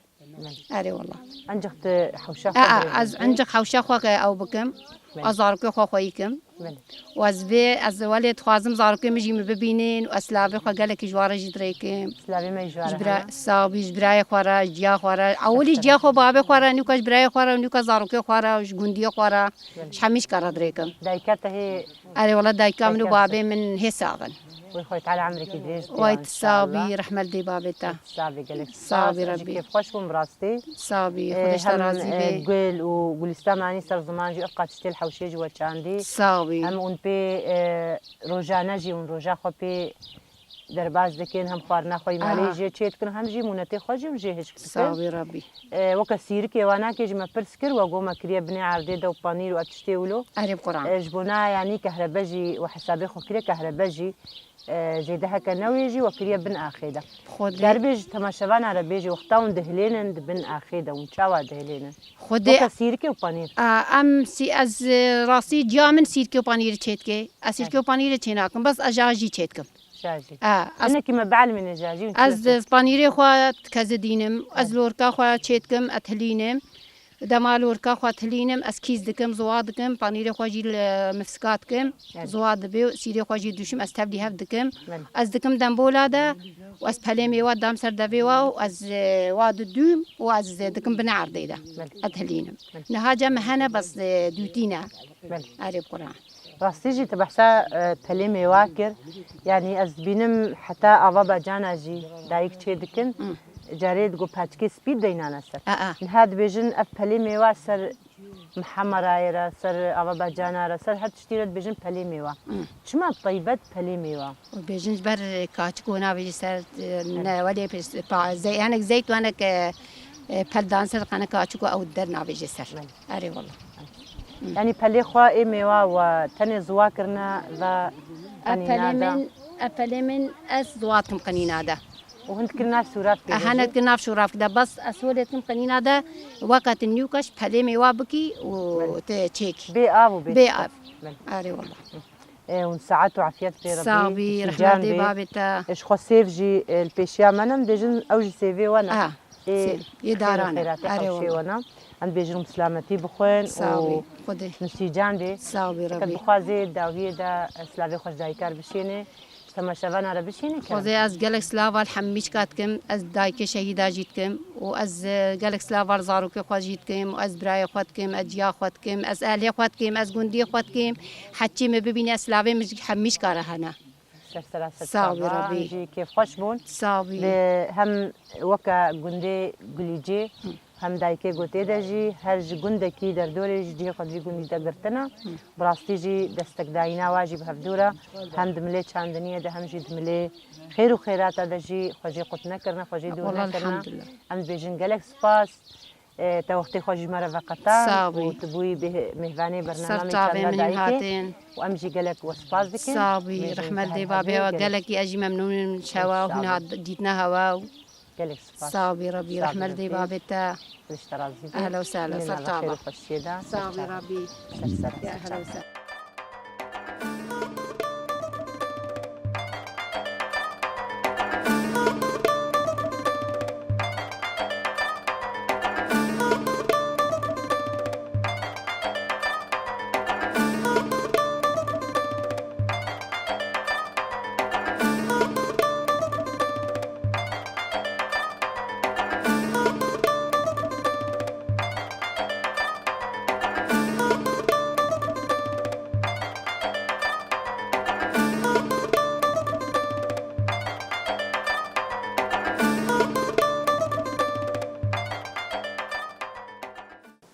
Erê wala. Ancaq tu hewşa xwe A, a, ez ancaq hewşa xwe ke ew bikim. Belê. Ez zarokê xwe xweyî kim. Belê. Û ez vê, ez welê dixwazim zarokê min jî min bibînin û ez silavê xwe gelekî ji wan re jî dirêkim. Silavê me ji wan re hene. Sağ bî, ji birayê xwe re, ji ciya xwe re. Ewilî ji ciya xwe, babê xwe re, nûka ji birayê xwe re, nûka zarokê xwe re, ji gundiyê xwe re. Belê. Ji hemî şika re dirêkim. Dayika te hê Erê wala dayika min û babê min hê sax in. Wê Xwedê Teala emrekî dirêj bide. Way tu sax bî, rehmet dê babê te. Sax bî, gelek spas. Sax bî Rabbî. Kêfxweş bûm bi rastî. Sax bî, Xwedê ji te razî bê. Gul û Gulistan anî ser ziman jî, ev qat tiştê li hewşê jî we çandî. Sax bî. Hem hûn pê, e, rojane jî hûn roja xwe pê derbas dikin, hem xwarina xwe yî malê jê çê dikin, hem jî mûnetê xwe jî hûn jê hişk dikin. Sax bî Rabbî. E, weke sîrikê wana kê jî me pirs kir, we got me kiriye binê erdê de û panîr û ev tiştê wilo. Erê bi Quran. E, ji bona yanî kehrebe jî we hesabê xwe kiriye kehrebe jî, e, zêde heke newê jî we kiriye bin axê de. Xwedê. Ger bêjî temaşevana re bêjî wexta hûn dihilênin di bin axê de hûn çawa dihilênin? Xwedê. Weke sîrikê û panîr. A, em sî-, ez, e, rastî ciya min sîrikê û panîrê çê dike. Ez sîrikê û panîrê çê nakim, bes ez ji jî çê dikim. Şajî. A, ez Hinekî me bielmîne şajî. Ez panîrê xwe dikezidînim, ez lorka xwe çê dikim, ez hilînim. Dema lorka xwe hilînim, ez kîz dikim, ziwa dikim, panîrê xwe jî li mifsika dikim, ziwa dibe û sîrê xwe jî duşim, ez tevlî hev dikim. Belê. Ez dikim dembola de û ez pelê mêwa dam ser devê wa û ez, e, wa didûm û ez, e, dikim binê erdê de. Belê. Ez hilînim. Belê. Niha cem hene bes, e, dûtî ne. Belê. Erê bi Quran. Rastî jî tu behsa, e, pelê mêwa kir. Yanî ez dibînim heta ava bacana jî dayik çê dikin. Hı. Carê digo paçikê spî deynane ser. A, a. Niha dibêjin ev pelê mêwa ser miha merayê re, ser ava bacana re, ser her tiştî re dibêjin pelê mêwa. Hı. Çima taybet pelê mêwa? Û bêjin ji ber kaçik û navêjî ser, e, ne, welê pês-, pa-, ze-, yanek zeyt wanek, e, e, peldan ser qene kaçik û ew der navêjê ser. Belê. Erê wala. Yanî pelê xwe ê mêwa we tenê ziwa kirine ve Ev pelê qenîna de? Min, ev pelê min ez ziwa dikim qenîna de. Û hin dikir nav şûraf E, hene dikir nav şûraf de. Bes ez holê dikim qenîna de weke tu nûka ji pelê mêwa bikî û Belê. Te çêkî. Bê av û bê Bê av. Belê. Erê wala. E, hûn saet û afiyet pê Rebî. Sax bî, rehmet dê babê te. E, ji xwe sêv jî, e, li pêşiya me ne, em dêjin ew jî sêvê we ne. Aha, Ê, sêv, yê xêr û daran e. Xêratê Erê hewşê wala. We ne. Em dibêjin hûn bi silametî bixwin Sax bî, û Xwedê. Nusîcan bê. Sax bî, Rebî. Dixwazê dawiyê de, e, silavê xwe ji dayika re bişênê, ji temaşevana re bişênê, kerem. Xwezê ez gelek silava li hemî çika dikim, ez dayikê şehîda jî dikim û ez, e, gelek silava li zarokê xwe jî dikim û ez birayê xwe dikim, ez ciya xwe dikim, ez ehlê xwe dikim, ez gundiyê xwe dikim. Heçî min bibîne silavê min ji hemî çika re hene. Ser sera ser Sağ ol, çava, Rabî. Em jî kêfxweş bûn. Sağ ol. Li hem weke gundê Gulîcê, Hı. hem dayikê gotê de jî, her ji gundekî derdorê ji cihê xwe di vî gundî de girtine. Hı. Bi rastî jî destekdayîna wa jî bi hevdû re, hem di milê çandiniyê de, hem jî di milê xêr û xêrata de jî xwe jê qut nekirine, xwe jê dûr Wala nekirine. Elhamdulillah. Em dibêjin gelek spas. E, te wextê xwe ji me re veqeta Sağ ol. Û tu bûyî bê-, mêvanê Ser bername çavê Çanda min Dayikê. Hatin. Û em jî gelek we spas dikin. Sağ ol, Mêvanê rehmet te dê her babê hebî, we gelek gelekî ez jî memnûn im şewa hûn Înşallah. Hat dîtina hewa û Gelek spas. Sağ ol, Rabî, Sağ ol, rehmet dê Rabî. Babê te. Xwedê ji te razî be. Ehla û sehla, Mîna ser ve çava. Xêr û xweşiyê de. Sağ ol, Rabî. Ser ser. Ya, ehla û sehla.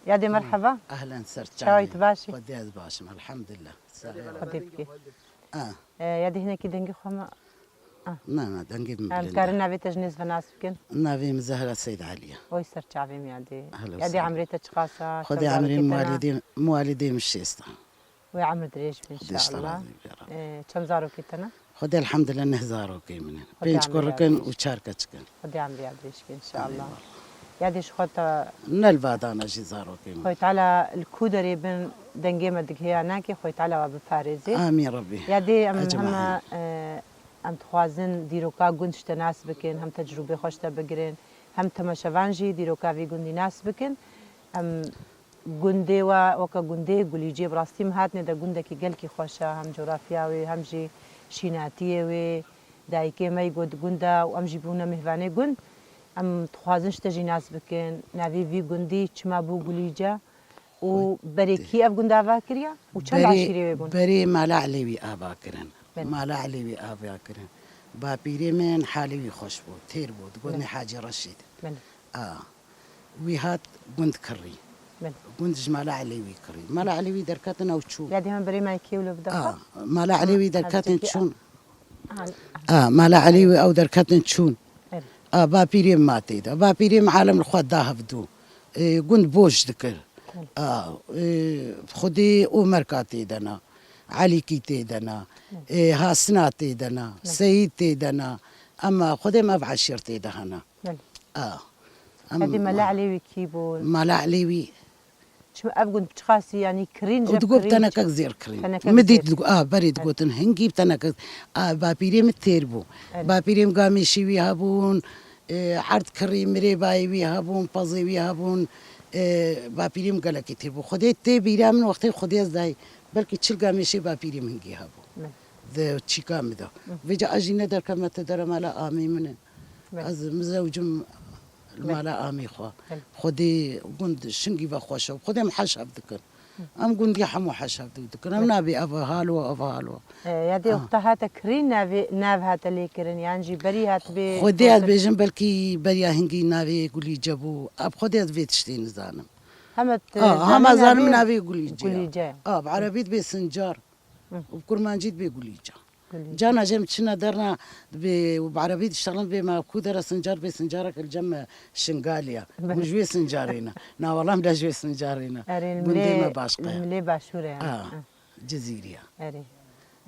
Yadê merheba. Ehlen ser Çawî çavê. Tu baş î? Xwedê ez baş im, elhamdulillah. Xwedê bikê. Ah. E, yadê hinekî dengê xwe me. Ah. Na, na, dengê min bilind e. Em karin navê te ji nêz ve nas bikin? Navê min Zehra Seyd Elî ye. Oy ser çavê min yadê. Ehlen Yadê ser. Emrê te çiqas e? Xwedê emrê min walîdê, min walîdê min şêst e. Wê emir dirêj be Xwedê ji te inşallah. Razî be, ya Rabbi. E, çend zarokê te ne? Xwedê elhamdulillah neh zarokê min in. Xwedê Pênc emir kurik in yadê û çar keçik in. Xwedê emir yadê inşallah. Eyvallah. Yadê ji xwe te Ne li vadana jî zarokê min. Xwedê Teala li ku derê bin dengê me digihê ya nake Xwedê Teala we biparêzê. Amîn Rabbî. Yadê em Ecmaîn. Heme, e, em dixwazin dîroka gund ji te nas bikin, hem tecrûbê xwe ji te bigirin. Hem temaşevan jî dîroka vî gundî nas bikin. Em gundê we weke gundê Gulîcê, bi rastî em hatine de gundekî gelkî xweş e, hem coğrafya wê, hem jî şînatiyê wê. Dayikê me yî got gund e û em jî bûne mêvanê gund. Em dixwazin ji te jî nas bikin. Navê vî gundî çima bû Gulîce? Û berê kî ev gund ava kiriye? Û çend Berê, aşîrê wê bûn? Berê Mala Elêwî ava kirin. Belê. Mala Elêwî ava kirin. Bapîrê min halê wî xweş bû, têr bû, digotin Belê. Hacî Reşîd. Belê. A, wî hat gund kirî. Belê. Gund ji Mala Elêwî kirî. Mala Elêwî derketin ew çû. Ya dê min berê me kê wilo bide A, xwe? Mala Elêwî derketin çûn. A, Mala Elêwî ew derketin çûn. Belê. A, bapîrê min ma tê de. Bapîrê min alem li xwe da hevdû. E, gund boş dikir. Belê. A, e, Xwedê Omerka tê de na. Elîkî tê de na. Belê. E, Hasina tê de na. Belê. Seyîd tê de na. Ema Xwedê me ev eşîr tê de hene. Belê. A. Em Hevdî Mala Elêwî kî bûn? Mala Elêwî. Çima ev gund çiqasî, yanî kirîn Û ji digot kirîn tenekek çi? Zêr kirîn. Tenekek Mi dît zêr. Digo-, a, berê Belê. Digotin hingî bi tenekek. A, bapîrê min têr bû. Belê. Bapîrê min gamêşî wî hebûn, e, erd kirî, mirêbayê wî hebûn, pezê wî hebûn. E, bapîrê min gelekî têr bû. Xwedê tê bîra min wextê Xwedê ez dayî. Belkî çil gamêşê bapîrê min hingî hebû. Belê. Di çîka min de. Hı. Vêca ez jî ne derkevme te dere mala amê min e. Belê. Ez mizewcim li Belê. Mala amê xwe. Belê. Xwedê gund şingî ve xweş e. Xwedê em heş hev dikin. Hı. Em gundî hemû heş hev dikin. Em Belê. Nabê ev hal we, ev hal we. E, ya dê Ah. wexta hate kirîn navê, nav hate lê kirin, yan jî berî hat bê Xwedê ez gotin? Bêjim belkî beriya hingî navê Gulîce bû. Ev Xwedê ez vê tiştê nizanim. Hema t-, Ah, zanî hema zanim navê navê Gulîce ya. Gulîce. Ah, bi erebî dibê Sincar. Hı. Û bi kurmancî dibê Gulîca. Gulîca. Cana cem çina derna dibê û bi erebî diştexlin dibê me ku dere Sincar bê Sincarek li cem me Şingalî ya. Belê. Hûn ji wê Sincarê ne. Na wela em de ji wê Sincarê ne. Erê, li Gundê milê, me başqa li ya. Milê Başûr e yani. Ah, Hı. Cizîrî ya. Erê.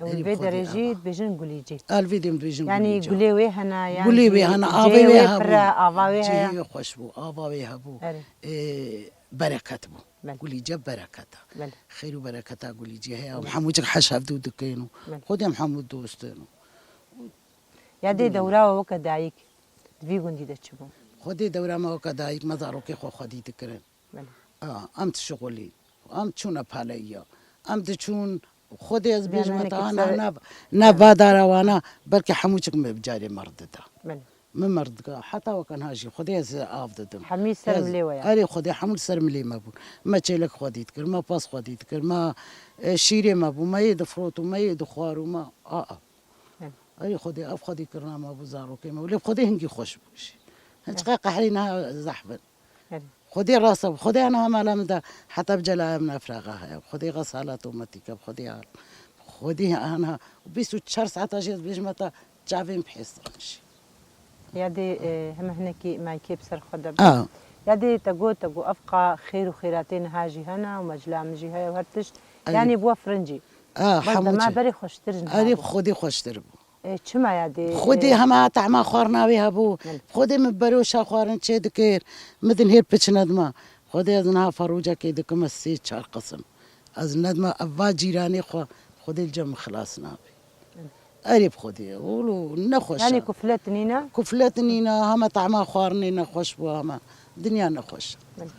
Û Erê li vê Xwedê derê jî ava. Dibêjin Gulîcê. A, li vê dê em dibêjin Yani Gulîca. Gulê wê hene, yani Gulê wê cihê hene, wê avê wê pir e, hemû. Ava wê heye. Cihê wê xweş bû, ava wê hebû. Erê. Ê, bereket bû. Belê. Gulîce bereket e. Belê. Xêr û bereketa Gulîcê heye. Em Belê. Hemû cik heş hevdû dikin û Belê. Xwedê em hemû dostin û Ya dê Bilmiyorum. Dewra we weke dayik di vî gundî de çi bû? Xwedê dewra me weke dayik me zarokê xwe xwedî dikirin. Belê. A, em dişixulîn. Em çûne paleyiya. Em diçûn Xwedê ez Diyana bêjim ne heta kî ana ser- nav, nav va dara wana belkî hemû çik me bi carê mir dida. Belê. Min mir dika. Heta weke niha jî Xwedê ez av didim. Hemî ser Ez, milê we ya. Erê Xwedê hemû li ser milê me bûn. Me çêlek xwedî dikir, me pez xwedî dikir, me, e, şîrê me bû, me yê difrot û me yê dixwar û me, a, a. Belê. Erê Xwedê ev xwedî kirina me bû zarokê me. Lê Xwedê hingî xweş bû jî. Belê. Çiqa qehrî niha zehf in. Erê. Xwedê rast e, Xwedê ana mala min de heta bi celaya min efraxa heye. Xwedê rast hala tometî ke, Xwedê hal. Xwedê ana bîst û çar saeta jî ez bêjim heta çavên bi hêsan jî. Ya dê, e, heme hinekî maykê bi ser xwe de be. A. Ya dê te got, te got ev qa xêr û xêratê niha jî hene û mecila min jî heye û her tişt. Erê. Yanî bû firin jî. A, Bes hemû dema çi. Berê xweştir ji niha Erê bû. Xwedê xweştir bû. E, çima ya dê, Xwedê e, hema tahma xwarina wê hebû. Belê. Xwedê min beroşa xwarin çê dikir. Min din hêr piçine dima. Xwedê ez niha ferûcekê dikim ez sê çar qisim. Ez nedima ev va cîranê xwe, Xwedê li cem min xilas nabe. Belê. Erê bi Xwedê, wilo nexweş e. Yanî kuflet nîne? Kuflet nîne, hema tahma xwarinê nexweş bû, hema dinya nexweş e. Belê.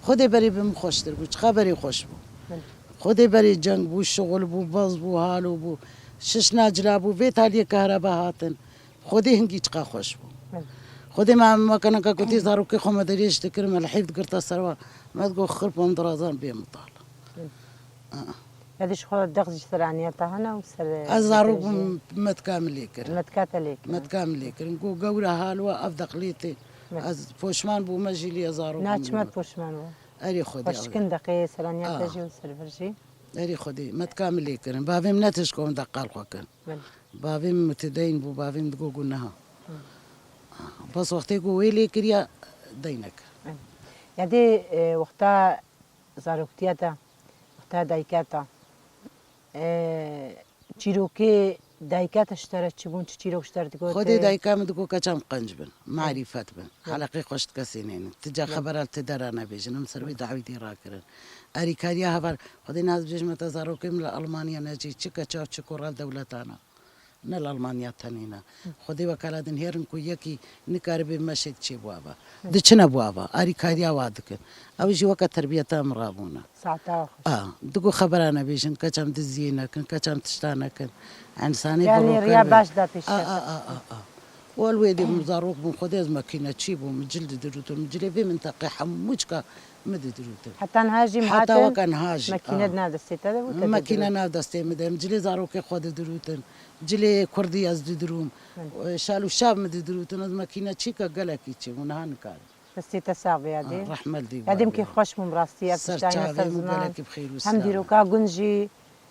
Xwedê berê bi min xweştir bû, çiqa berê xweş bû. Belê. Xwedê berê ceng bû, şixul bû, baz bû, halo bû, şişna cila bû, vê taliyê kehreba hatin. Xwedê hingî çiqa xweş bû. Belê. Xwedê me, me keneka ku tê zarokê xwe me derêj dikir, me li heyv digirta ser we, me digot xirp em dirazan bê mitala. Belê. Ah. Ya dê ji xwe dex jî ser aniyeta hene û ser Ez zarok jî. Bûm, me tika min lê kir. Me tika te lê kir. Me tika min lê kirin. Ku gewre hal we ev deqlê tê. Me. Ez poşman bûme jî lê zarok Na bûm çima lê. Poşman bû? Erê Xwedê Xweşkin deqê ser aniyeta Ah. Jî û ser vir jî. Erê Xwedê, me tika min lê kirin. Bavê min ne tişt ku min deqal xwe kirin. Belê. Bavê min mutedeyîn bû, bavê min digo guneha. Hı. Bes wextê ku wê lê kiriya, dey nekir. Hı. Ya dê, e, wexta zaroktiya te, wexta dayika te, e, çîrokê dayika te ji te re çi bûn, çi çîrok ji te re digot? Xwedê dayika min digot keça min qenc bin, marîfet bin. Hı. Heleqê xweş di kesê nênin. Ti ca Hı. Xebera li ti dera nebêjin, em ser wê dawî dê rakirin. Erîkariya heval, Xwedê naz bêjme te zarokê min li Almanya necî, çi keça û çi kora li dewletana. Ne li Almanya tenê ne. Xwedê wekala dinhêrin ku yekî nikaribe meşê diçê bo ava. Diçine bo ava. Arîkariya wa dikin. Ew jî weke terbiyeta min rabûne. Saeta xwe. A, digo xebera nebêjin, keç em diziyê nekin, keç em tişta nekin. Ensanê Yani viro riya kerbe. Baş da pêşkete. A, a, a, a, a. Wal wê dê min zarok bûn, Xwedê ez makîneçî bûm, min cil didirûtin, min cilê vê minteqê hemû çika min didirûtin. Heta niha jî min Heta hatin weke niha jî, makîne a. Di nav destê te de bû, te Makîne didirût. Nav destê min de, min cilê zarokê xwe didirûtin, cilê kurdî ez didirûm, Min. şal û şav min didirûtin, ez makîneçîka gelekî çêbûm, niha nikarim. Destê te sax be yadê. Ah, rehmet dî Yadê min kê xweş bûm rastî, ev Ser tiştayî çavê ser min ziman. Gelekî bi xêr û Hem silamet. Dîroka gund jî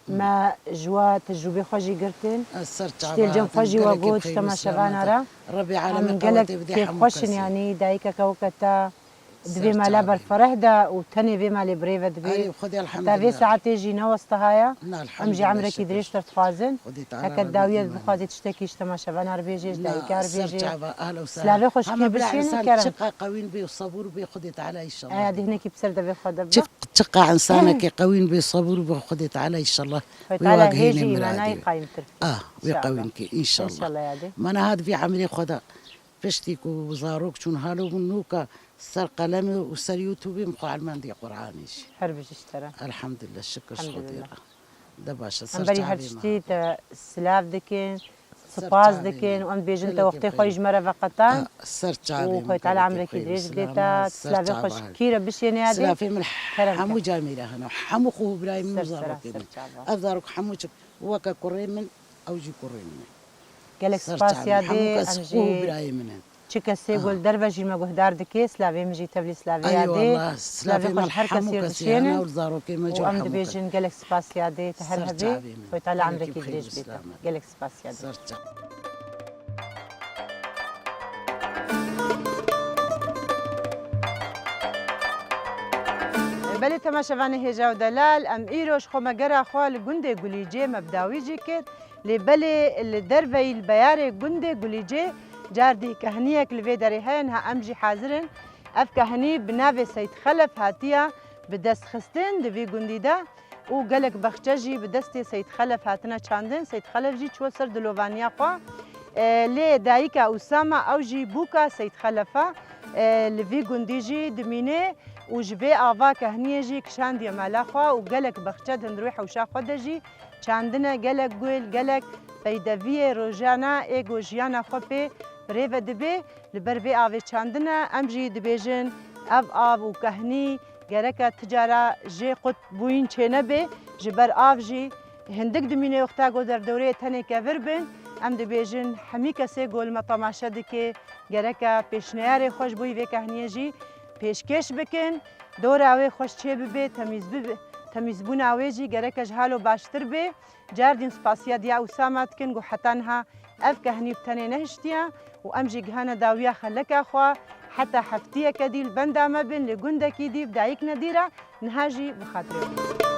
me ji we tecrûbê xwe jî girtin. Ez ser Tiştê li cem çava xwe jî we gelekî got, bi xêr û temaşevana silamet. Re. Rebî Em aleme gelek xewetê bidê kê hemû xweş in kesî. Yanî dayikeke weke te di vê Ser mala çavê. Berfereh de û tenê vê malê birêve dibê. Erê, Xwedê Heta vê elhamdulillah. Saetê jî ne westiha ye. Na, Em jî elhamdulillah, emrekî şükür. Dirêjtir dixwazin. Xwedê Teala Heke razî dawiyê bî, bixwazî tiştekî ji temaşevana re bêjê, ji Na, dayika re ser bêjê. çava, ahla û sehla. Silavê xweşikê Hema bila bişînin, însan kerem. Çiqa qewîn bê û sebûr bê, Xwedê Teala înşallah. Aya dî hinekî bi ser devê xwe de bibe. Çi-, çiqa însanekê qewîn bê, sebûr bê, Xwedê Teala înşallah Xwedê wê Teala wa hêjî gihîne îmanayê miradê wê. qayîmtir bike. Ah, wê İnşallah. qewîn ke, înşallah. İnşallah ya dê. Mana hat vî emrê xwe de piştî ku zarok çûn halo bûn nûka ser qelemê û ser YouTubeê min xwe elmendî Qur'anê jî. Her bijî ji te re. Elhamdulillah, şikir ji Xwedê Elhamdulillah. re. De baş e, Em ser berî her çavê me tiştî hate. te silav dikin, Ser spas çavê dikin me. û em dibêjin te Gelekî wextê xwe bixêr. ji me re veqeta Ah, ser çavê û me, Xwedê Teala gelekî emrekî bixêr dirêj bidê Îslam te. e, ser Silavê çava xweş hate. kî re bişêne yadê. Silafê min Kerem hemû ke. camê re hene. Hemû xwe û birayê min û Ser sera, zarokê ser min. çava. Ev zarok hemû çi weke kurê min, ew jî kurê min e. Gelek Ser spas çavê min. Hemû yadê, kes em xwe û jî birayê min in. Çi kesê Ah. ku li derve jî me guhdar dike, silavê min jî tevlî silavê Ay yadê. wallah, Silavê silavê xweş min her hemû kesî re kesî dişênin. hene û zarokê me Û jî em hemû dibêjin kes. gelek spas yadê, te her Ser hebê. çavê min. Xwedê Teala Gelekî emrekî bixêr dirêj û bê te. silamet. Gelek spas yadê. Ser çavê. Belê temaşevanê hêja û delal, em îro ji xwe me gera xwe li gundê Gulîcê me bi dawî jî kir. Lê belê li derveyî li beyarê gundê Gulîcê cardî kehniyek li vê derê heye, niha em jî hazir in. Ev kehnî bi navê Seyîd Xelef hatiye bi dest xistin di vî gundî de û gelek bexçe jî bi destê Seyîd Xelef hatine çandin. Seyîd Xelef jî çûye ser dilovaniya xwe. E, lê dayika Usama ew jî bûka Seyîd Xelef e. E, li vî gundî jî dimîne û ji vê ava kehniyê jî kişandiye mala xwe û gelek bexçe di hundirê hewşa xwe de jî çandine, gelek gul, gelek peydeviyê rojane ê ku jiyana xwe pê birêve dibe. Li ber vê avê çandine, em jî dibêjin, ev av û kehnî gereke ti cara jê qut bûyîn çênebe, ji ber av jî hindik dimîne wexta ku derdorê tenê kevir bin, em dibêjin, hemî kesê ku li me temaşe dike, gereke pêşneyarê xweş bûyî vê kehniyê jî pêşkêş bikin, dora wê xweş çê bibe, temîz bibe, temîzbûna wê jî gereke ji halo baştir be. Cardîn spasiya diya Usama dikin ku heta niha ev kehnî bi tenê nehiştiye û em jî gihane dawiya xeleka xwe. Heta heftiyeke dî li benda me bin, li gundekî dî bi dayik Nedîra, niha jî bi xatirê xwe.